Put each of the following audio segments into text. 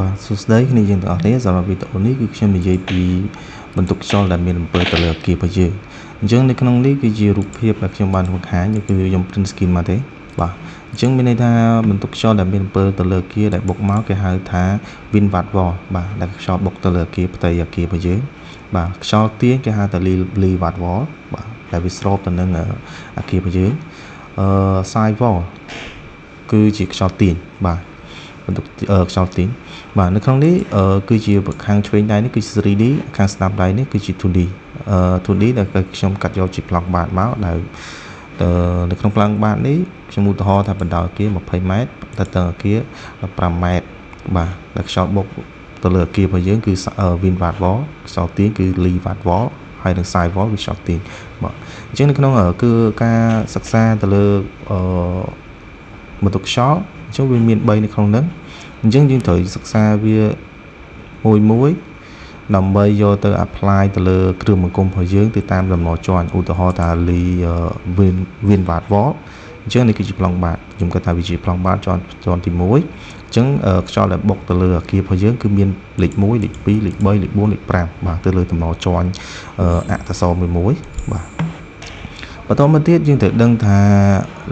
បាទសួស្តីគ្នាយើងទាំងអស់គ្នាសម្រាប់វីដេអូនេះគឺខ្ញុំនិយាយពីបន្ទុកខ្យល់ដែលមានអំពើទៅលើអគាររបស់យើងអញ្ចឹងនៅក្នុងនេះគឺជារូបភាពដែលខ្ញុំបានបង្ហាញគឺខ្ញុំ print screen មកទេបាទអញ្ចឹងមានន័យថាបន្ទុកខ្យល់ដែលមានអំពើទៅលើអគារដែលបុកមកគេហៅថា windward wall បាទដែលខ្យល់បុកទៅលើអគារផ្ទៃអគាររបស់យើងបាទខ្យល់ទាញគេហៅថា leeward wall បាទដែលវាស្របទៅនឹងអគាររបស់យើងអឺ side wall គឺជាខ្យល់ទាញបាទបន្ទុកខ្យល់ទាញបាទនៅក្នុងនេះគឺជាខាងឆ្វេងដៃនេះគឺជា 3D ខាងស្ដាំដៃនេះគឺជា 2D 2D ដែលខ្ញុំកាត់យកជាប្លង់បាតមកដែលនៅក្នុងប្លង់បាតនេះខ្ញុំឧទាហរណ៍ថាបណ្ដោយអគារ20ម៉ែត្រទៅទៅអគារ15ម៉ែត្របាទដែលខ្យល់បុកទៅលើអគាររបស់យើងគឺ windward wall ខ្យល់ទាញគឺ leeward wall ហើយនិង side wall គឺខ្យល់ទាញបាទអញ្ចឹងនៅក្នុងគឺការសិក្សាទៅលើអឺបន្ទុកខ្យល់អញ្ចឹងវាមាន3នៅក្នុងហ្នឹងអញ្ចឹងយើងត្រូវសិក្សាវាមួយមួយដើម្បីយកទៅ apply ទៅលើគ្រឿងបង្គុំរបស់យើងទៅតាមដំណជាន់ឧទាហរណ៍ថា lee windward wall អញ្ចឹងនេះគឺជាប្លង់បាតខ្ញុំគិតថាវាជាប្លង់បាតជាន់ជាន់ទី1អញ្ចឹងខ្យល់ដែលបុកទៅលើអគាររបស់យើងគឺមានលេខ1លេខ2លេខ3លេខ4លេខ5បាទទៅលើតំណជាន់អក្សរមួយមួយបាទបន្តមកទៀតយើងត្រូវដឹងថា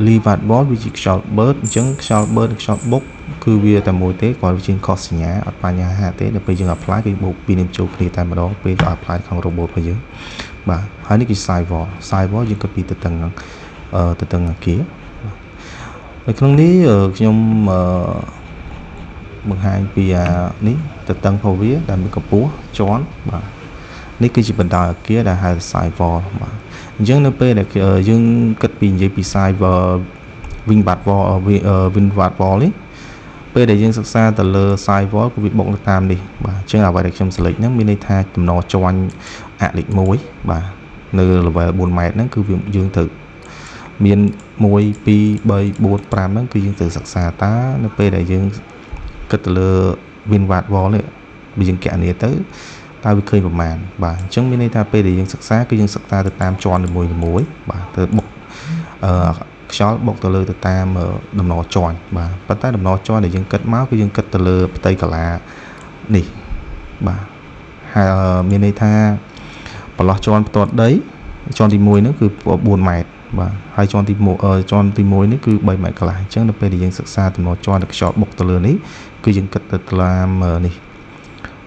leeward wall វាជាខ្យល់បឺតអញ្ចឹងខ្យល់បឺតនិងខ្យល់បុកគឺវាតែមួយទេគ្រាន់វាជាខុសសញ្ញាអត់បញ្ហាទេដល់ពេលយើង apply គឺបូកពីរនេះចូលគ្នាតែម្ដងពេលទៅ apply ក្នុង robot របស់យើងបាទហើយនេះគឺ side wall side wall យើងគិតពីទៅតឹងទៅតឹងអគារនៅក្នុងនេះខ្ញុំបង្ហាញពីអានេះទៅតឹងរបស់វាដែលមានកម្ពស់ជាន់បាទនេះគឺជាបណ្ដោយអគារដែលហៅ side wall បាទអញ្ចឹងនៅពេលដែលយើងគិតពីនិយាយពី side wall windward wall windward wall នេះពេលដែលយើងសិក្សាទៅលើ side wall គឺវាបុកនៅតាមនេះបាទអញ្ចឹងអ្វីដែលខ្ញុំ select ហ្នឹងមានន័យថាតំណជាន់អលេខ1បាទនៅ level 4ម៉ែត្រហ្នឹងគឺវាយើងត្រូវមាន1 2 3 4 5ហ្នឹងគឺយើងត្រូវសិក្សាតើនៅពេលដែលយើងគិតទៅលើ windward wall នេះបើយើងគណនាទៅតើវាឃើញប្រមាណបាទអញ្ចឹងមានន័យថាពេលដែលយើងសិក្សាគឺយើងសិក្សាទៅតាមជាន់នីមួយៗបាទទៅបុកអឺខ្យល់បុកទៅលើទៅតាមដំណជាន់បាទប៉ុន្តែដំណជាន់ដែលយើងគិតមកគឺយើងគិតទៅលើផ្ទៃកាឡានេះបាទហើយមានន័យថាប្រឡោះជាន់ផ្ទាត់ដីជាន់ទី1ហ្នឹងគឺ4ម៉ែត្របាទហើយជាន់ទី1ជាន់ទី1នេះគឺ3ម៉ែត្រកន្លះអញ្ចឹងនៅពេលដែលយើងសិក្សាតំណជាន់ដែលខ្យល់បុកទៅលើនេះគឺយើងគិតទៅតាមនេះ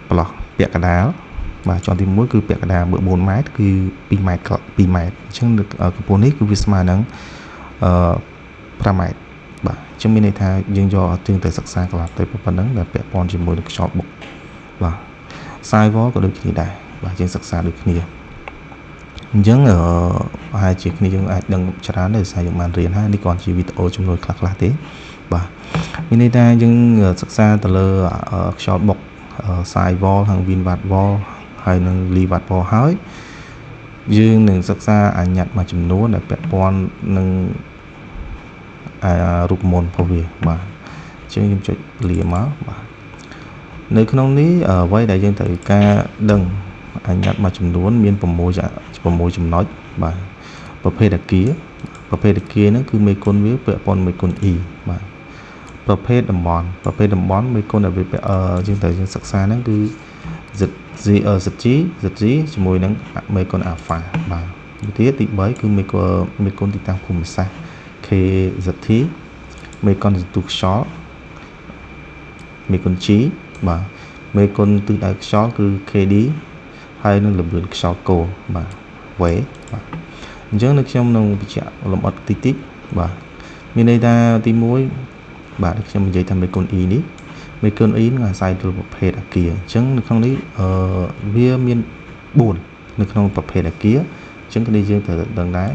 ប្រឡោះពាក់កណ្ដាលបាទជាន់ទី1គឺពាក់កណ្ដាលបើ4ម៉ែត្រគឺ2ម៉ែត្រ2ម៉ែត្រអញ្ចឹងកម្ពស់នេះគឺវាស្មើនឹងអឺ5ម៉ែត្របាទអញ្ចឹងមានន័យថាយើងយកយើងទៅសិក្សាកន្លះទៅប៉ុណ្ណឹងដែលពាក់ព័ន្ធជាមួយនឹងខ្យល់បុកបាទ side wall ក៏ដូចគ្នាដែរបាទយើងសិក្សាដូចគ្នាអញ្ចឹងប្រហែលជាគ្នាយើងអាចដឹងច្រើនដោយសារយើងបានរៀនហើយនេះគ្រាន់ជាវីដេអូចំនួនខ្លះៗទេបាទមានន័យថាយើងសិក្សាទៅលើខ្យល់បុក side wall ហើយ windward wall ហើយនឹង leeward wall ហើយយើងនឹងសិក្សាអញ្ញត្តិមួយចំនួនដែលពាក់ព័ន្ធនឹងរូបមន្តរបស់វាបាទអញ្ចឹងខ្ញុំចុចលាមកបាទនៅក្នុងនេះអ្វីដែលយើងត្រូវការដឹងអញ្ញត្តិមួយចំនួនមាន6 6ចំណុចបាទប្រភេទអគារប្រភេទអគារហ្នឹងគឺមេគុណវាពាក់ព័ន្ធមេគុណ E បាទប្រភេទតំបន់ប្រភេទតំបន់មេគុណដែលវាយើងត្រូវយើងសិក្សាហ្នឹងគឺ Z Z ZG ZG ជាមួយនឹងមេគុណ alpha បាទមួយទៀតទី3គឺមេគុណមេគុណទីតាំងភូមិសាស្ត្រ KZT មេគុណសន្ទុះខ្យល់មេគុណ G បាទមេគុណទិសដៅខ្យល់គឺ KD ហើយនឹងល្បឿនខ្យល់គោបាទ V បាទអញ្ចឹងនៅខ្ញុំនឹងបញ្ជាក់លម្អិតតិចតិចបាទមានន័យថាទី1បាទខ្ញុំនិយាយថាមេគុណ E នេះមេគុណ E នឹងអាស្រ័យទៅលើប្រភេទអគារអញ្ចឹងនៅក្នុងនេះអឺវាមាន4នៅក្នុងប្រភេទអគារអញ្ចឹងគ្នាយើងត្រូវដឹងដែរ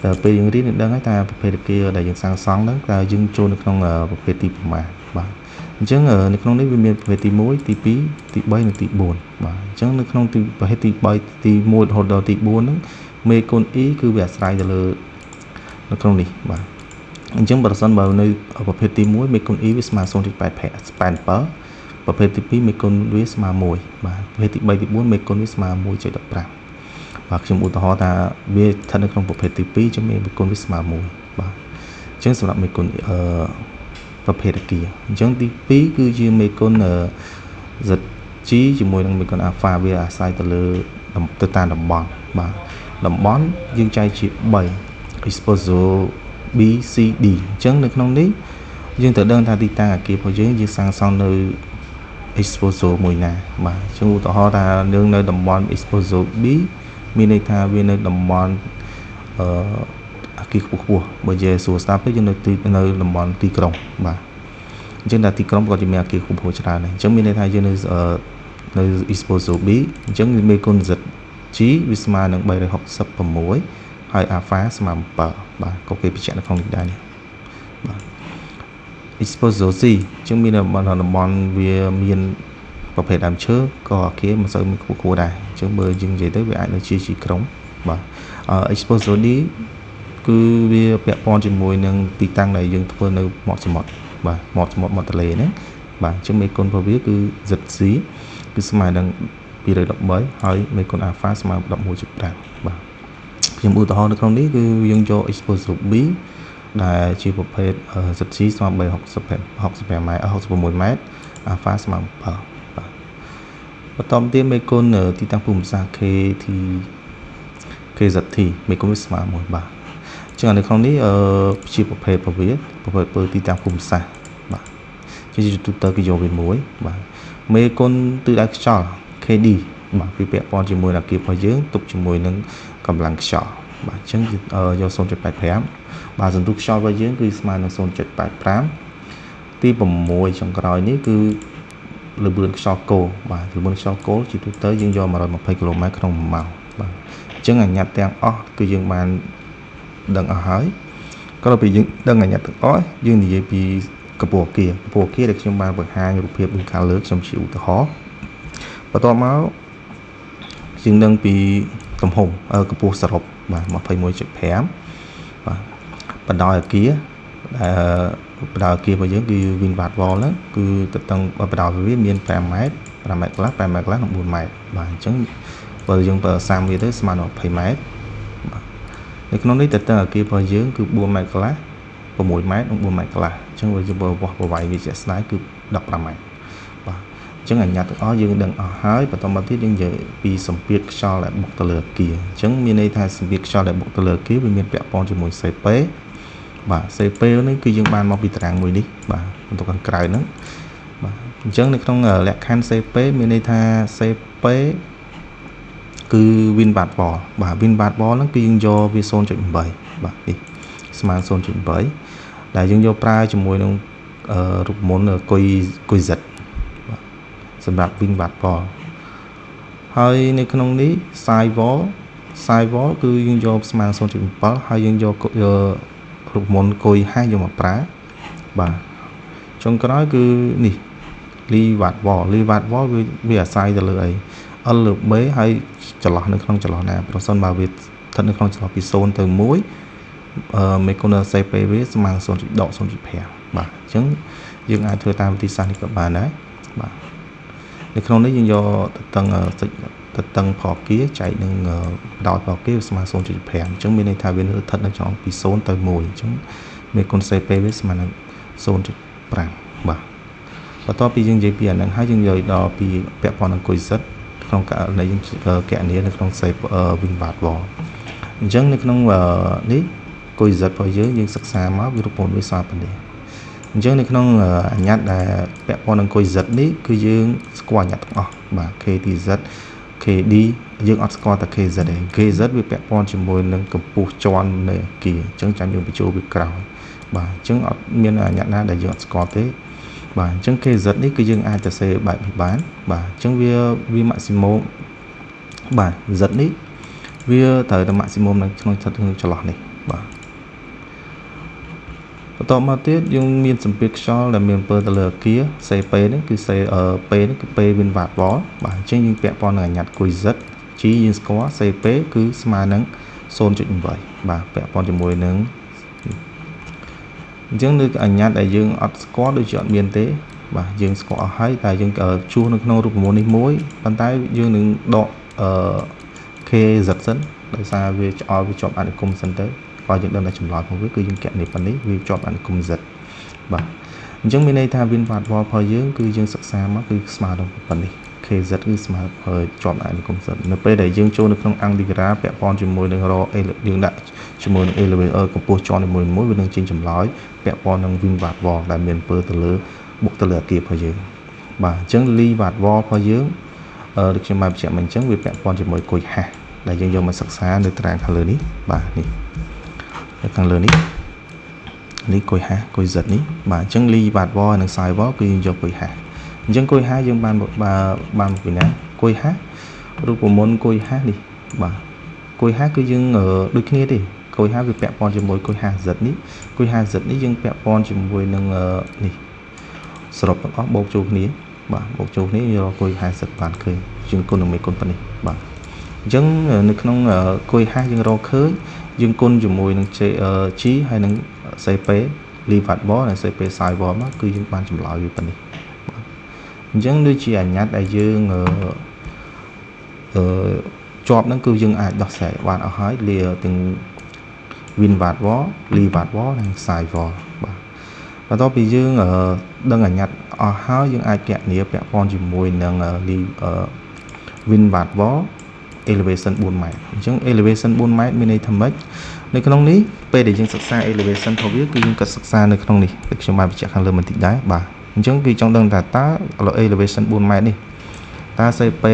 តែពេលយើងរៀននឹងដឹងហើយថាប្រភេទអគារដែលយើងសាងសង់ហ្នឹងតើយើងចូលនៅក្នុងប្រភេទទីប្រមាណបាទអញ្ចឹងនៅក្នុងនេះវាមានប្រភេទទី1ទី2ទី3និងទី4បាទអញ្ចឹងនៅក្នុងទីប្រភេទទី3ទី1រហូតដល់ទី4ហ្នឹងមេគុណ E គឺវាអាស្រ័យទៅលើនៅក្នុងនេះបាទអញ្ចឹងបើសិនបើនៅប្រភេទទី1មេគុណ E វាស្មើ0.87ប្រភេទទី2មេគុណវាស្មើ1បាទប្រភេទទី3ទី4មេគុណវាស្មើ1.15បាទខ្ញុំឧទាហរណ៍ថាវាស្ថិតនៅក្នុងប្រភេទទី2ចឹងមេគុណវាស្មើ1បាទអញ្ចឹងសម្រាប់មេគុណអឺ ប្រភេទអគារអញ្ចឹងទី2គឺជាមេគុណ ZG ជាមួយនឹងមេគុណ alpha វាអាស្រ័យទៅលើទៅតាមតំបន់បាទតំបន់យើងចែកជា3 exposure B C D អញ្ចឹងនៅក្នុងនេះយើងត្រូវដឹងថាទីតាំងអគាររបស់យើងយើងសាងសង់នៅ exposure មួយណាបាទអញ្ចឹងឧទាហរណ៍ថាយើងនៅតំបន់ exposure B មានន័យថាវានៅតំបន់អឺអគារខ្ពស់ខ្ពស់បើនិយាយសួរស្ដាប់ទៅយើងនៅទីនៅតំបន់ទីក្រុងបាទអញ្ចឹងតែទីក្រុងក៏ជាមានអគារខ្ពស់ខ្ពស់ច្រើនដែរអញ្ចឹងមានន័យថាយើងនៅនៅ exposure B អញ្ចឹងមេគុណ Z G វាស្មើនឹង366ហើយ alpha ស្មើ7បាទក៏គេបញ្ជាក់នៅក្នុងនេះដែរនេះបាទ exposure C អញ្ចឹងមានតំបន់តំបន់វាមានប្រភេទដើមឈើក៏អគារមិនសូវមានខ្ពស់ខ្ពស់ដែរអញ្ចឹងបើយើងនិយាយទៅវាអាចនៅជាជីក្រុងបាទ exposure D គឺវាពាក់ព័ន្ធជាមួយនឹងទីតាំងដែលយើងធ្វើនៅមាត់សមុទ្របាទមាត់សមុទ្រមាត់ទន្លេហ្នឹងបាទអញ្ចឹងមេគុណរបស់វាគឺ ZC គឺស្មើនឹង213ហើយមេគុណ alpha ស្មើ11.5បាទខ្ញុំឧទាហរណ៍នៅក្នុងនេះគឺយើងយក exposure B ដែលជាប្រភេទ ZC ស្មើ365 65ម៉ែត្រ66ម៉ែត្រ alpha ស្មើ7បាទបន្តទៀតមេគុណទីតាំងភូមិសាស្ត្រ KT KZT មេគុណវាស្មើ1បាទអញ្ចឹងនៅក្នុងនេះអឺជាប្រភេទពវាប្រភេទពើទីតាំងភូមិសាស្ត្របាទជាទូទៅគេយកវាមួយបាទមេគុណទិសដៅខ្យល់ KD បាទវាពាក់ព័ន្ធជាមួយនឹងអគាររបស់យើងទុកជាមួយនឹងកម្លាំងខ្យល់បាទអញ្ចឹងយក0.85បាទសន្ទុះខ្យល់របស់យើងគឺស្មើនឹង0.85ទី6ចុងក្រោយនេះគឺល្បឿនខ្យល់គោលបាទល្បឿនខ្យល់គោលជាទូទៅយើងយក120គីឡូម៉ែត្រក្នុង1ម៉ោងបាទអញ្ចឹងអញ្ញត្តិទាំងអស់គឺយើងបានដឹងអស់ហើយក្រោយពីយើងដឹងអញ្ញត្តិទាំងអស់យើងនិយាយពីកម្ពស់អគារកម្ពស់អគារដែលខ្ញុំបានបង្ហាញរូបភាពដូចខាងលើខ្ញុំជាឧទាហរណ៍បន្ទាប់មកយើងដឹងពីទំហំកម្ពស់សរុបបាទ21.5បាទបណ្ដោយអគារដែលបណ្ដោយអគាររបស់យើងគឺ windward wall ហ្នឹងគឺទៅតឹងបណ្ដោយវាមាន5ម៉ែត្រ5ម៉ែត្រកន្លះ5ម៉ែត្រកន្លះនិង4ម៉ែត្របាទអញ្ចឹងបើយើងប្រើសាមវាទៅស្មើនឹង20ម៉ែត្របាទនៅក្នុងនេះទៅតឹងអគាររបស់យើងគឺ4ម៉ែត្រកន្លះ6ម៉ែត្រនិង4ម៉ែត្រកន្លះអញ្ចឹងបើយើងវាស់ប្រវែងវាជាក់ស្ដែងគឺ15ម៉ែត្របាទអញ្ចឹងអញ្ញត្តិទាំងអស់យើងដឹងអស់ហើយបន្តមកទៀតយើងនិយាយពីសម្ពាធខ្យល់ដែលបុកទៅលើអគារអញ្ចឹងមានន័យថាសម្ពាធខ្យល់ដែលបុកទៅលើអគារវាមានពាក់ព័ន្ធជាមួយ CP បាទ CP នេះគឺយើងបានមកពីតារាងមួយនេះបាទបន្ទុកខាងក្រៅហ្នឹងបាទអញ្ចឹងនៅក្នុងលក្ខខណ្ឌ CP មានន័យថា CP គឺ windward wall បាទ windward wall ហ្នឹងគឺយើងយកវា0.8បាទនេះស្មើ0.8ដែលយើងយកប្រើជាមួយនឹងរូបមន្តគុយគុយ Z បាទសម្រាប់ windward wall ហើយនៅក្នុងនេះ side wall side wall គឺយើងយកស្មើ0.7ហើយយើងយករូបមន្តគុយហាយកមកប្រើបាទចុងក្រោយគឺនេះ leeward wall leeward wall វាវាអាស្រ័យទៅលើអី L លើ B ហើយចន្លោះនៅក្នុងចន្លោះណាប្រសិនបើវាស្ថិតនៅក្នុងចន្លោះពី0ទៅ1អឺមេគុណ CP វាស្មើ0.0.5បាទអញ្ចឹងយើងអាចធ្វើតាមវិធីសាស្ត្រនេះក៏បានដែរបាទនៅក្នុងនេះយើងយកទៅតឹងទៅតឹងផលគាចែកនឹងដោយផលគាវាស្មើ0.5អញ្ចឹងមានន័យថាវានៅស្ថិតនៅចន្លោះពី0ទៅ1អញ្ចឹងមេគុណ CP វាស្មើនឹង0.5បាទបន្ទាប់ពីយើងនិយាយពីអាហ្នឹងហើយយើងនិយាយដល់ពីពាក់ព័ន្ធនឹងគុយសិតក្នុងករណីយើងកណនីនៅក្នុង C windward wall អញ្ចឹងនៅក្នុងនេះគុយ Z របស់យើងយើងសិក្សាមកវារូបមន្តវាស្មើប៉ុណ្នេះអញ្ចឹងនៅក្នុងអញ្ញត្តិដែលពាក់ព័ន្ធនឹងគុយ Z នេះគឺយើងស្គាល់អញ្ញត្តិទាំងអស់បាទ KTZ KD យើងអត់ស្គាល់តែ KZ ទេ KZ វាពាក់ព័ន្ធជាមួយនឹងកម្ពស់ជាន់នៃអគារអញ្ចឹងចាំយើងបញ្ចូលវាក្រោយបាទអញ្ចឹងអត់មានអញ្ញត្តិណាដែលយើងអត់ស្គាល់ទេបាទអញ្ចឹង KZ នេះគឺយើងអាចទៅសេបែបនេះបានបាទអញ្ចឹងវាវា maximum បាទ Z នេះវាត្រូវតែ maximum នៅក្នុងស្ថិតក្នុងចន្លោះនេះបាទបន្តមកទៀតយើងមានសម្ពាធខ្យល់ដែលមានអំពើទៅលើអគារ CP នេះគឺ C P នេះគឺ P windward wall បាទអញ្ចឹងយើងពាក់ព័ន្ធនឹងអញ្ញត្តិគុយ Z G យើងស្គាល់ CP គឺស្មើនឹង0.8បាទពាក់ព័ន្ធជាមួយនឹងអញ្ចឹងនៅអញ្ញត្តិដែលយើងអត់ស្គាល់ដូចជាអត់មានទេបាទយើងស្គាល់អស់ហើយតែយើងជួសនៅក្នុងរូបមន្តនេះមួយប៉ុន្តែយើងនឹងដកអឺ KZ សិនដោយសារវាឆ្អល់វាជាប់អនុគមសិនទៅបើយើងដឹងតែចម្លើយរបស់វាគឺយើងកណនីប៉ុណ្នេះវាជាប់អនុគម Z បាទ អញ្ចឹងមានន័យថា wind watt wall របស់យើងគឺយើងសិក្សាមកគឺស្មើនឹងប៉ុណ្នេះ KZ គឺស្មើជាប់អនុគមន៍ Z នៅពេលដែលយើងចូលនៅក្នុង Angular ពាក់ព័ន្ធជាមួយនឹងរយើងដាក់ជាមួយនឹង elevator កម្ពស់ជាន់នីមួយៗវានឹងចេញចម្លើយពាក់ព័ន្ធនឹង wind watt wall ដែលមានអំពើទៅលើបុកទៅលើអគាររបស់យើងបាទអញ្ចឹង lee watt wall របស់យើងដូចខ្ញុំបានបញ្ជាក់មកអញ្ចឹងវាពាក់ព័ន្ធជាមួយគុយហាស់ដែលយើងយកមកសិក្សានៅតារាងខាងលើនេះបាទនេះនៅខាងលើនេះនេះគុយហាស់គុយ Z នេះបាទអញ្ចឹង lee watt wall និង side wall គឺយើងយកគុយហាស់អញ្ចឹងគុយហាស់យើងបានបានពីណាគុយហាស់រូបមន្តគុយហាស់នេះបាទគុយហាស់គឺយើងដូចគ្នាទេគុយហាស់វាពាក់ព័ន្ធជាមួយគុយហាស់ Z នេះគុយហាស់ Z នេះយើងពាក់ព័ន្ធជាមួយនឹងនេះសរុបទាំងអស់បូកចូលគ្នាបាទបូកចូលគ្នាយើងរកគុយ50បានឃើញជាងគុណនឹងមេគុណប៉ុណ្នេះបាទអញ្ចឹងនៅក្នុងគុយហាស់យើងរកឃើញយើងគុណជាមួយនឹង G ហើយនឹង CP lee watt wall និង CP side wall មកគឺយើងបានចម្លើយវាប៉ុណ្នេះបាទអញ្ចឹងដូចជាអញ្ញត្តិដែលយើងអឺជាប់ហ្នឹងគឺយើងអាចដោះស្រាយបានអស់ហើយលាទាំង wind watt wall lee watt wall និង side wall បាទបន្ទាប់ពីយើងដឹងអញ្ញត្តិអស់ហើយយើងអាចគណនាពាក់ព័ន្ធជាមួយនឹង wind watt wall elevation 4ម៉ែត្រអញ្ចឹង elevation 4ម៉ែត្រមានន័យថាម៉េចនៅក្នុងនេះពេលដែលយើងសិក្សា elevation របស់វាគឺយើងក៏សិក្សានៅក្នុងនេះដូចខ្ញុំបានបញ្ជាក់ខាងលើបន្តិចដែរបាទអញ្ចឹងគឺចង់ដឹងថាតើ elevation 4ម៉ែត្រនេះតើ CP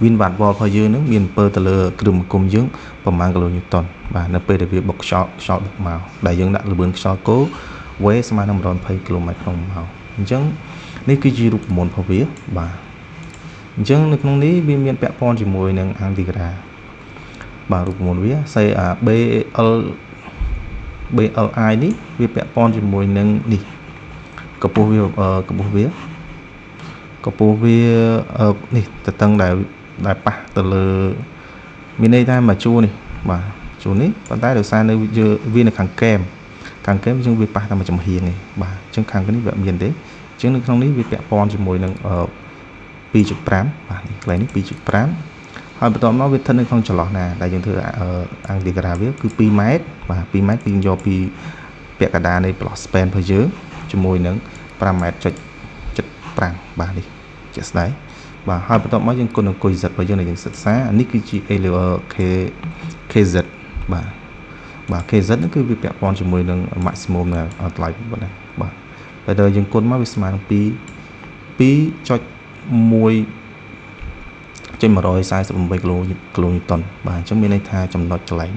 wind watt wall របស់យើងនឹងមានអំពើទៅលើគ្រឿងបង្គុំយើងប្រមាណគីឡូញូតុនបាទនៅពេលដែលវាបុកខ្យល់ខ្យល់បុកមកដែលយើងដាក់ល្បឿនខ្យល់គោ V ស្មើនឹង120គីឡូម៉ែត្រក្នុងម៉ោងអញ្ចឹងនេះគឺជារូបមន្តរបស់វាបាទអញ្ចឹងនៅក្នុងនេះវាមានពាក់ព័ន្ធជាមួយនឹង Antigra បាទរូបមន្តវា C A B L B L I នេះវាពាក់ព័ន្ធជាមួយនឹងនេះកម្ពស់វាកម្ពស់វាកម្ពស់វានេះតតឹងដែលដែលប៉ះទៅលើមានន័យថាមួយជួរនេះបាទជួរនេះប៉ុន្តែដោយសារនៅវានៅខាងកែមខាងកែមអញ្ចឹងវាប៉ះតែមួយចំហៀងឯងបាទអញ្ចឹងខាងនេះវាអត់មានទេអញ្ចឹងនៅក្នុងនេះវាពាក់ព័ន្ធជាមួយនឹង 2.5 បាទនេះកន្លែងនេះ 2.5 ហើយបន្ទាប់មកវាស្ថិតនៅក្នុងចន្លោះណាដែលយើងធ្វើ Antigra វាគឺ2ម៉ែត្របាទ2ម៉ែត្រគឺយើងយកពីពាក់កណ្ដាលនៃ block span របស់យើងជាមួយនឹង5ម៉ែត្រចុច75បាទនេះជាក់ស្ដែងបាទហើយបន្ទាប់មកយើងគុណនឹងគុយ Z របស់យើងដែលយើងសិក្សានេះគឺជា K KZ បាទបាទ KZ ហ្នឹងគឺវាពាក់ព័ន្ធជាមួយនឹង maximum នៅតម្លៃប៉ុណ្ណាបាទតែដល់យើងគុណមកវាស្មើនឹង2 2.1 148គីឡូគីឡូញូតុនបាទអញ្ចឹងមានន័យថាចំណុចកន្លែង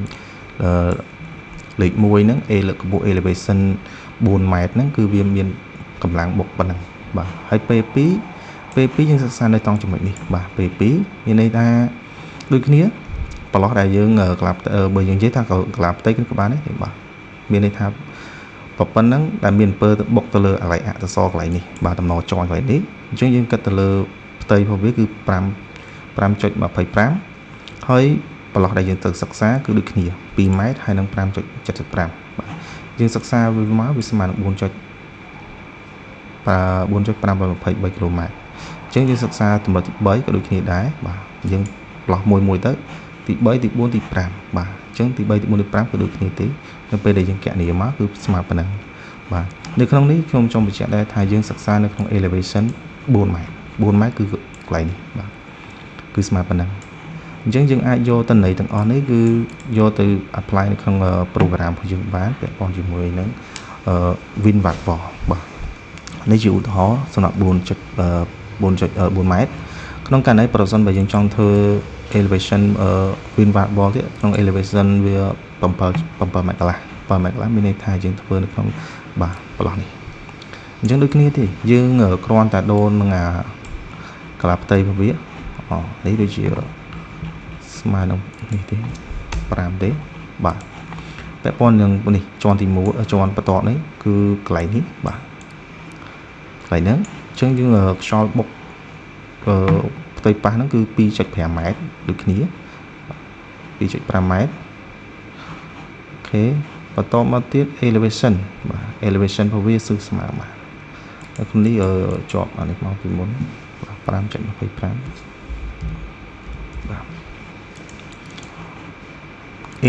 លេខ1ហ្នឹង A លើកម្ពស់ elevation 4ម៉ែត្រហ្នឹងគឺវាមានកម្លាំងបុកប៉ុណ្ណឹងបាទហើយ P2 P2 យើងសិក្សានៅត្រង់ចំណុចនេះបាទ P2 មានន័យថាដូចគ្នាប្រឡោះដែលយើងក្លាប់បើយើងនិយាយថាក្លាប់ផ្ទៃក៏បានដែរបាទមានន័យថាប៉ុណ្ណឹងដែលមានអំពើទៅបុកទៅលើកន្លែងអក្សរកន្លែងនេះបាទតំណជាន់កន្លែងនេះអញ្ចឹងយើងគិតទៅលើផ្ទៃរបស់វាគឺ5 5.25ហើយប្រឡោះដែលយើងត្រូវសិក្សាគឺដូចគ្នា2ម៉ែត្រហើយនឹង5.75បាទយើងសិក្សាវាមកវាស្មើនឹង4.4.523គីឡូម៉ែត្រអញ្ចឹងយើងសិក្សាចំណុចទី3ក៏ដូចគ្នាដែរបាទយើងប្រឡោះមួយមួយទៅទី3ទី4ទី5បាទអញ្ចឹងទី3ទី4ទី5គឺដូចគ្នាទេនៅពេលដែលយើងគណនាមកគឺស្មើប៉ុណ្ណឹងបាទនៅក្នុងនេះខ្ញុំចង់បញ្ជាក់ដែរថាយើងសិក្សានៅក្នុង elevation 4ម៉ែត្រ4ម៉ែត្រគឺកន្លែងនេះបាទគឺស្មើប៉ុណ្ណឹងអញ្ចឹងយើងអាចយកតន័យទាំងអស់នេះគឺយកទៅ apply នៅក្នុង program របស់យើងបានពាក់ព័ន្ធជាមួយនឹង Win Watt Wall បាទនេះជាឧទាហរណ៍សម្រាប់4.4.4ម៉ែត្រក្នុងករណីប្រសិនបើយើងចង់ធ្វើ elevation Win Watt Wall ទៀតក្នុង elevation វា7 7ម៉ែត្រកន្លះ7ម៉ែត្រកន្លះមានន័យថាយើងធ្វើនៅក្នុងបាទប្រឡោះនេះអញ្ចឹងដូចគ្នាទេយើងគ្រាន់តែដូរនឹងអាកលាផ្ទៃរបស់វាអូនេះដូចជាស្មើនឹងនេះទេ5ទេបាទពាក់ព័ន្ធនឹងនេះជាន់ទី1ជាន់បន្ទាប់នេះគឺកន្លែងនេះបាទកន្លែងហ្នឹងអញ្ចឹងយើងខ្យល់បុកអឺផ្ទៃប៉ះហ្នឹងគឺ2.5ម៉ែត្រដូចគ្នា2.5ម៉ែត្រអូខេបន្តមកទៀត elevation បាទ elevation របស់វាគឺស្មើបាទនៅក្នុងនេះជាប់អានេះមកពីមុនបាទ5.25បាទ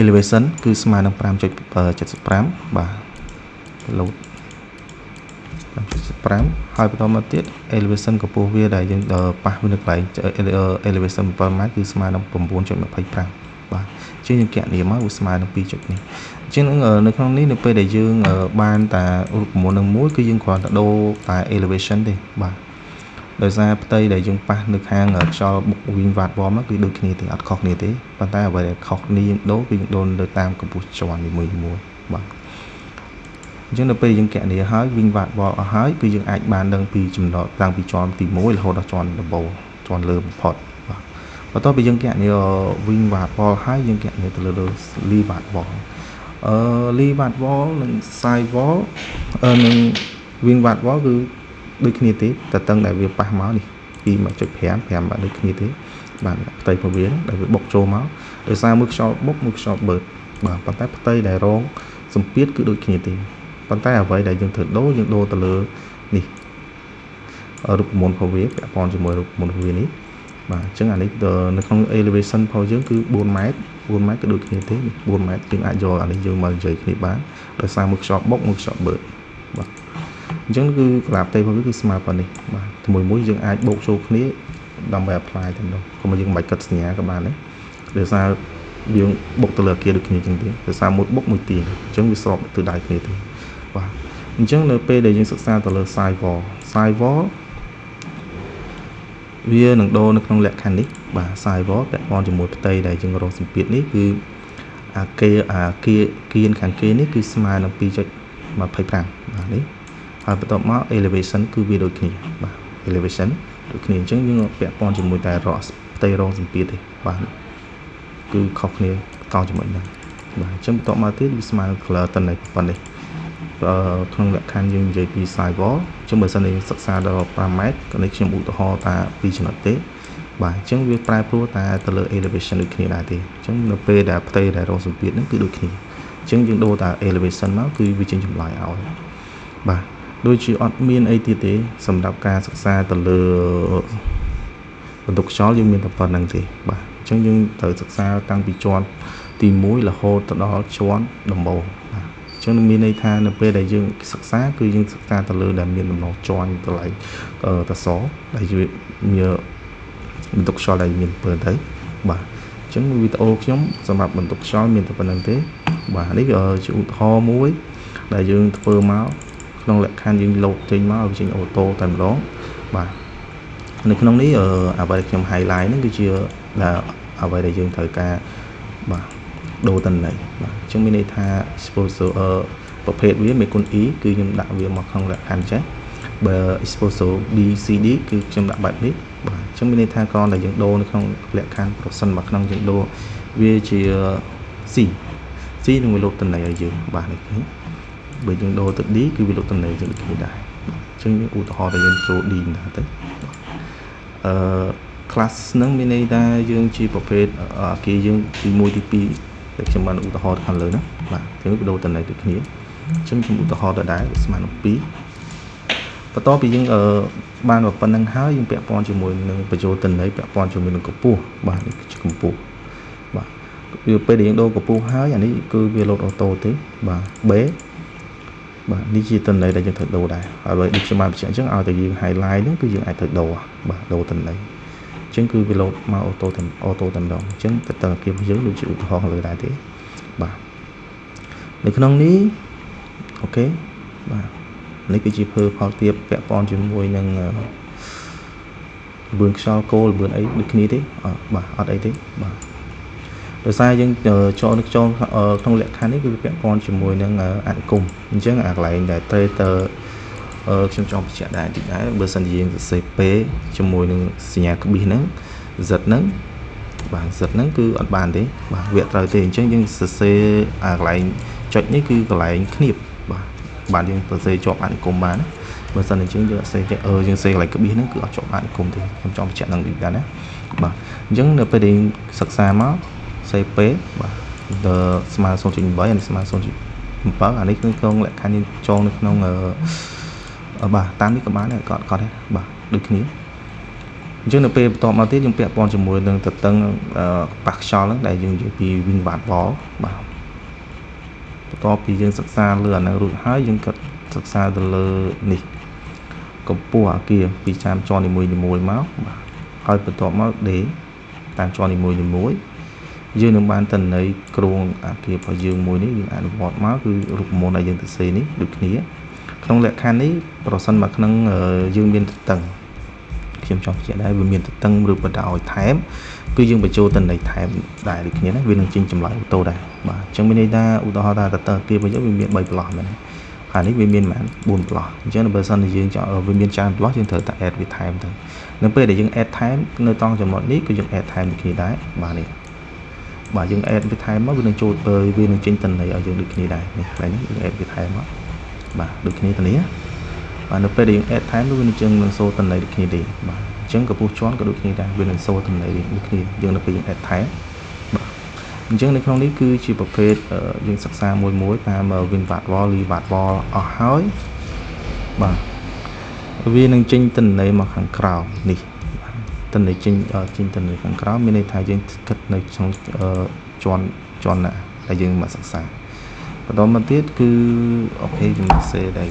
elevation គឺស្មើនឹង5.75បាទ load 5.75ហើយបន្តមកទៀត elevation កម្ពស់វាដែលយើងប៉ះវានៅកន្លែង elevation 7ម៉ែត្រគឺស្មើនឹង9.25បាទអញ្ចឹងយើងគណនាមកវាស្មើនឹង2ចុចនេះអញ្ចឹងនៅក្នុងនេះនៅពេលដែលយើងបានតារូបមន្តនឹងមួយគឺយើងគ្រាន់តែដូរតែ elevation ទេបាទដោយសារផ្ទៃដែលយើងប៉ះនៅខាងខ្យល់បុក windward wall មកគឺដូចគ្នាទេអត់ខុសគ្នាទេប៉ុន្តែអ្វីដែលខុសគ្នាយើងដូរគឺយើងដូរទៅតាមកម្ពស់ជាន់នីមួយៗបាទអញ្ចឹងនៅពេលយើងគណនាហើយ windward wall អស់ហើយគឺយើងអាចបានដឹងពីចំណតតាំងពីជាន់ទី1រហូតដល់ជាន់ដំបូងជាន់លើបំផុតបាទបន្ទាប់ពីយើងគណនា windward wall ហើយយើងគណនាទៅលើ leeward wall leeward wall និង side wall និង windward wall គឺដូចគ្នាទេតែតឹងដែលវាប៉ះមកនេះពី1.5 5បាទដូចគ្នាទេបាទផ្ទៃរបស់វាដែលវាបុកចូលមកដោយសារមួយខ្យល់បុកមួយខ្យល់បឺតបាទប៉ុន្តែផ្ទៃដែលរងសម្ពាធគឺដូចគ្នាទេប៉ុន្តែអ្វីដែលយើងត្រូវដូរយើងដូរទៅលើនេះរូបមន្តរបស់វាពាក់ព័ន្ធជាមួយរូបមន្តរបស់វានេះបាទអញ្ចឹងអានេះនៅក្នុង elevation របស់យើងគឺ4ម៉ែត្រ4ម៉ែត្រក៏ដូចគ្នាទេ4ម៉ែត្រយើងអាចយកអានេះយើងមកនិយាយគ្នាបានដោយសារមួយខ្យល់បុកមួយខ្យល់បឺតបាទអញ្ចឹងគឺក្លាបផ្ទៃរបស់វាគឺស្មើប៉ុណ្នេះបាទមួយមួយយើងអាចបូកចូលគ្នាដើម្បី apply តែម្ដងកុំឲ្យយើងមិនបាច់គិតសញ្ញាក៏បានដែរដោយសារយើងបុកទៅលើអាគារដូចគ្នាអញ្ចឹងទេដោយសារមួយបុកមួយទាញអញ្ចឹងវាស្របទិសដៅគ្នាទេបាទអញ្ចឹងនៅពេលដែលយើងសិក្សាទៅលើ side wall side wall វានឹងដូរនៅក្នុងលក្ខខណ្ឌនេះបាទ side wall ពាក់ព័ន្ធជាមួយផ្ទៃដែលយើងរកសម្ពាធនេះគឺអាគារអាគារគៀនខាងគេនេះគឺស្មើនឹង2.25បាទនេះហើយបន្ទាប់មក elevation គឺវាដូចគ្នាបាទ elevation ដូចគ្នាអញ្ចឹងយើងពាក់ព័ន្ធជាមួយតែរកផ្ទៃរងសម្ពាធទេបាទគឺខុសគ្នាតចំណុចហ្នឹងបាទអញ្ចឹងបន្ទាប់មកទៀតវាស្មើនឹង color តន័យប៉ុណ្នេះក្នុងលក្ខខណ្ឌយើងនិយាយពី side wall អញ្ចឹងបើសិនជាយើងសិក្សាដល់5ម៉ែត្រក៏នេះខ្ញុំឧទាហរណ៍តា2ចំណុចទេបាទអញ្ចឹងវាប្រែប្រួលតែទៅលើ elevation ដូចគ្នាដែរទេអញ្ចឹងនៅពេលដែលផ្ទៃដែលរងសម្ពាធហ្នឹងគឺដូចគ្នាអញ្ចឹងយើងដូរតែ elevation មកគឺវាចេញចម្លើយឲ្យបាទដូចជាអត់មានអីទៀតទេសម្រាប់ការសិក្សាទៅលើបន្ទុកខ្យល់យើងមានតែប៉ុណ្្នឹងទេបាទអញ្ចឹងយើងត្រូវសិក្សាតាំងពីជាន់ទី1រហូតទៅដល់ជាន់ដំបូងបាទអញ្ចឹងមានន័យថានៅពេលដែលយើងសិក្សាគឺយើងសិក្សាទៅលើដែលមានដំណជាន់តម្លៃតសដែលមានបន្ទុកខ្យល់ដែលមានពើទៅបាទអញ្ចឹងវីដេអូខ្ញុំសម្រាប់បន្ទុកខ្យល់មានតែប៉ុណ្្នឹងទេបាទនេះជាឧទាហរណ៍មួយដែលយើងធ្វើមកក្នុងលក្ខខណ្ឌយើងលោតចេញមកឲ្យចេញ auto តែម្ដងបាទនៅក្នុងនេះអ្វីដែលខ្ញុំ highlight ហ្នឹងគឺជាដែលអ្វីដែលយើងត្រូវការបាទដូរតន័យបាទអញ្ចឹងមានន័យថា exposure ប្រភេទវាមេគុណ E គឺខ្ញុំដាក់វាមកក្នុងលក្ខខណ្ឌចេះបើ exposure B C D គឺខ្ញុំដាក់បែបនេះបាទអញ្ចឹងមានន័យថាគ្រាន់តែយើងដូរនៅក្នុងលក្ខខណ្ឌប្រសិនមកក្នុងយើងដូរវាជា C C នឹងវាលោតតន័យឲ្យយើងបាទនេះឃើញបើយើងដូរទៅ D គឺវាលុបតំណែងយើងដូចគ្នាដែរអញ្ចឹងយើងឧទាហរណ៍តែយើងចូល D ណាទៅអឺ class ហ្នឹងមានន័យថាយើងជាប្រភេទអាគារយើងទី1ទី2ដែលខ្ញុំបានឧទាហរណ៍ខាងលើហ្នឹងបាទអញ្ចឹងវាដូរតំណែងដូចគ្នាអញ្ចឹងខ្ញុំឧទាហរណ៍ដដែលវាស្មើនឹង2បន្ទាប់ពីយើងបានប៉ុណ្្នឹងហើយយើងពាក់ព័ន្ធជាមួយនឹងបញ្ចូលតំណែងពាក់ព័ន្ធជាមួយនឹងកម្ពស់បាទនេះគឺជាកម្ពស់បាទវាពេលដែលយើងដូរកម្ពស់ហើយអានេះគឺវាលោត auto ទេបាទ B បាទនេះជាតន័យដែលយើងត្រូវដូរដែរហើយបើដូចខ្ញុំបានបញ្ជាក់អញ្ចឹងឲ្យតែយើង highlight ហ្នឹងគឺយើងអាចត្រូវដូរបាទដូរតន័យអញ្ចឹងគឺវាលោតមក auto តែ auto តែម្ដងអញ្ចឹងទៅតើអាគាររបស់យើងដូចជាឧទាហរណ៍លើដែរទេបាទនៅក្នុងនេះ OK បាទនេះគឺជាធ្វើផលទៀបពាក់ព័ន្ធជាមួយនឹងលបឿនខ្យល់គោលលបឿនអីដូចគ្នាទេបាទអត់អីទេបាទដោយសារយើងចូលនៅចូលក្នុងលក្ខខណ្ឌនេះគឺពាក់ព័ន្ធជាមួយនឹងអនុគមអញ្ចឹងអាកន្លែងដែលត្រូវទៅខ្ញុំចង់បញ្ជាក់ដែរតិចដែរបើសិនជាយើងសរសេរ P ជាមួយនឹងសញ្ញាក្បៀសហ្នឹង Z ហ្នឹងបាទ Z ហ្នឹងគឺអត់បានទេបាទវាត្រូវទេអញ្ចឹងយើងសរសេរអាកន្លែងចុចនេះគឺកន្លែងឃ្នៀបបាទបាទយើងសរសេរជាប់អនុគមបានណាបើសិនអញ្ចឹងយើងអត់សេយើងសេកន្លែងក្បៀសហ្នឹងគឺអត់ជាប់អនុគមទេខ្ញុំចង់បញ្ជាក់នឹងតិចដែរណាបាទអញ្ចឹងនៅពេលដែលសិក្សាមក CP បាទស្មើ0.8អានេះស្មើ0.7អានេះគឺក្នុងលក្ខខណ្ឌយើងចងនៅក្នុងបាទតាមនេះក៏បានដែរក៏អត់ក៏ដែរបាទដូចគ្នាអញ្ចឹងនៅពេលបន្ទាប់មកទៀតយើងពាក់ព័ន្ធជាមួយនឹងតឹងប៉ះខ្យល់ហ្នឹងដែលយើងនិយាយពី windward wall បាទបន្ទាប់ពីយើងសិក្សាលើអានឹងរួចហើយយើងក៏សិក្សាទៅលើនេះ កម្ពស់អាគារពីតាមជាន់នីមួយៗមកបាទហើយបន្ទាប់មកដេតាមជាន់នីមួយៗយើងនឹងបានតន័យគ្រោងអាគាររបស់យើងមួយនេះយើងអនុវត្តមកគឺរូបមន្តដែលយើងទៅសេនេះដូចគ្នាក្នុងលក្ខខណ្ឌនេះប្រសិនមកក្នុងយើងមានទទឹងខ្ញុំចង់បញ្ជាក់ដែរវាមានទទឹងឬបដោយថែមគឺយើងបញ្ចូលតន័យថែមដែរដូចគ្នាណាវានឹងចេញចម្លើយអូតូដែរបាទអញ្ចឹងមានន័យថាឧទាហរណ៍ថាទទឹងអាគាររបស់យើងវាមាន3ប្លោះមែនទេហើយនេះវាមានប៉ុន្មាន4ប្លោះអញ្ចឹងបើសិនជាយើងចង់វាមានច្រើនប្លោះយើងត្រូវតែ add វាថែមទៅនៅពេលដែលយើង add ថែមនៅត្រង់ចំណុចនេះគឺយើង add ថែមដូចគ្នាដែរបាទនេះបាទយើង add វាថែមមកវានឹងចូលវានឹងចេញតន័យឲ្យយើងដូចគ្នាដែរនេះកន្លែងនេះយើង add វាថែមមកបាទដូចគ្នាទៅនេះបាទនៅពេលដែលយើង add ថែមវានឹងជឹងនឹងសូតន័យដូចគ្នាទេបាទអញ្ចឹងកម្ពស់ជាន់ក៏ដូចគ្នាដែរវានឹងសូតន័យដូចគ្នាយើងនៅពេលយើង add ថែមបាទអញ្ចឹងនៅក្នុងនេះគឺជាប្រភេទយើងសិក្សាមួយមួយតាម Win Watt Wall Lee Watt Wall អស់ហើយបាទវានឹងចេញតន័យមកខាងក្រោមនេះតន័យចេញចេញតន័យខាងក្រោមមានន័យថាយើងគិតនៅក្នុងជាន់ជាន់ណាដែលយើងមកសិក្សាបន្តមកទៀតគឺអូខេខ្ញុំសេដែល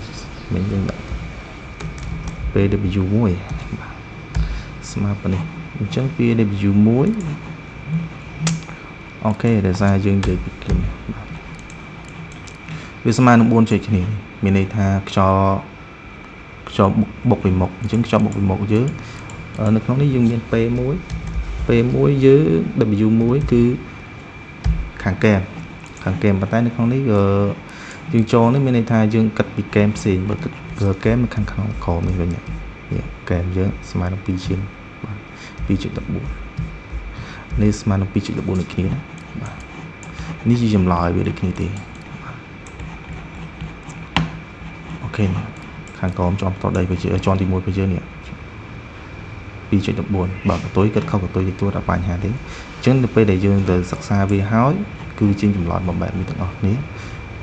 មិញយើងដាក់ PW1 បាទស្មើប៉ុណ្នេះអញ្ចឹង PW1 អូខេដោយសារយើងនិយាយពីគីបាទវាស្មើនឹង4ចុចគ្នាមានន័យថាខ្យល់ខ្យល់បុកពីមុខអញ្ចឹងខ្យល់បុកពីមុខយើងនៅក្នុងនេះយើងមាន P1 P1 យើង W1 គឺខាងកែមខាងកែមប៉ុន្តែនៅក្នុងនេះយើងចូលនេះមានន័យថាយើងគិតពីកែមផ្សេងបើគិតកែមនៅខាងក្នុងក្រោមនេះវិញនេះកែមយើងស្មើនឹង2ជាងបាទ2.14នេះស្មើនឹង2.14ដូចគ្នាណាបាទនេះជាចម្លើយវាដូចគ្នាទេបាទអូខេខាងក្រោមជាន់តដីបើជាន់ទី1បើយើងនេះ2.14បើកតុយគិតខុសកតុយតិចតួចអត់បញ្ហាទេអញ្ចឹងនៅពេលដែលយើងទៅសិក្សាវាហើយគឺចេញចម្លើយមួយបែបនេះទាំងអស់គ្នា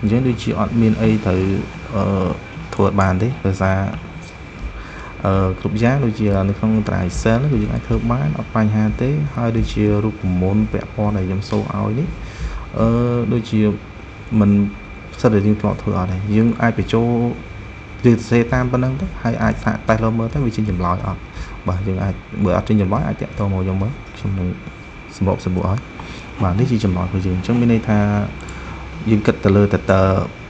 អញ្ចឹងដូចជាអត់មានអីត្រូវអឺធ្វើបានទេដោយសារអឺគ្រប់យ៉ាងដូចជានៅក្នុង Drive Excel គឺយើងអាចធ្វើបានអត់បញ្ហាទេហើយដូចជារូបមន្តពាក់ព័ន្ធដែលខ្ញុំសូឲ្យនេះអឺដូចជាមិនសិតតែយើងធ្លាប់ធ្វើអត់ទេយើងអាចបញ្ចូលយើងសរសេរតាមប៉ុណ្្នឹងទៅហើយអាចសាកតេស្តលើមើលទៅវាចេញចម្លើយអត់បាទយើងអាចបើអត់ចេញចម្លើយអាចតាក់ទងមកខ្ញុំមើលខ្ញុំនឹងសម្របសម្រួលឲ្យបាទនេះជាចម្លើយរបស់យើងអញ្ចឹងមានន័យថាយើងគិតទៅលើតើ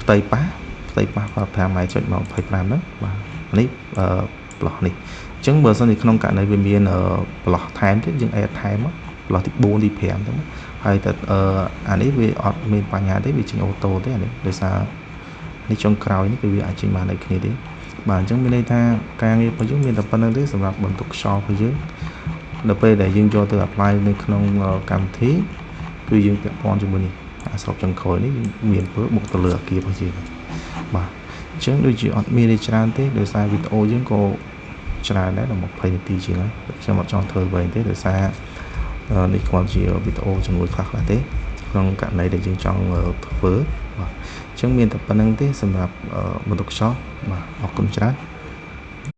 ផ្ទៃប៉ះផ្ទៃប៉ះ5ម៉ែត្រចុចមក25ហ្នឹងបាទនេះអឺប្លោះនេះអញ្ចឹងបើសិនជាក្នុងករណីវាមានប្លោះថែមទៀតយើង add ថែមមកប្លោះទី4ទី5ទៅហើយតែអានេះវាអត់មានបញ្ហាទេវាចេញអូតូទេអានេះដោយសារនេះចុងក្រោយនេះគឺវាអាចចេញបានដូចគ្នាទេបាទអញ្ចឹងមានន័យថាការងាររបស់យើងមានតែប៉ុណ្្នឹងទេសម្រាប់បន្ទុកខ្យល់របស់យើងដល់ពេលដែលយើងយកទៅ apply នៅក្នុងកម្មវិធីគឺយើងពាក់ព័ន្ធជាមួយនេះអាស្របចុងក្រោយនេះយើងមានធ្វើបុកទៅលើអាគាររបស់យើងបាទអញ្ចឹងដូចជាអត់មានទេច្រើនទេដោយសារវីដេអូយើងក៏ច្រើនដែរដល់20នាទីជាងហើយខ្ញុំអត់ចង់ធ្វើវែងទេដោយសារនេះគ្រាន់ជាវីដេអូចំនួនខ្លះៗទេក្នុងករណីដែលយើងចង់ធ្វើបាទអញ្ចឹងមានតែប៉ុណ្្នឹងទេសម្រាប់បន្ទុកខ្យល់បាទអរគុណច្រើន។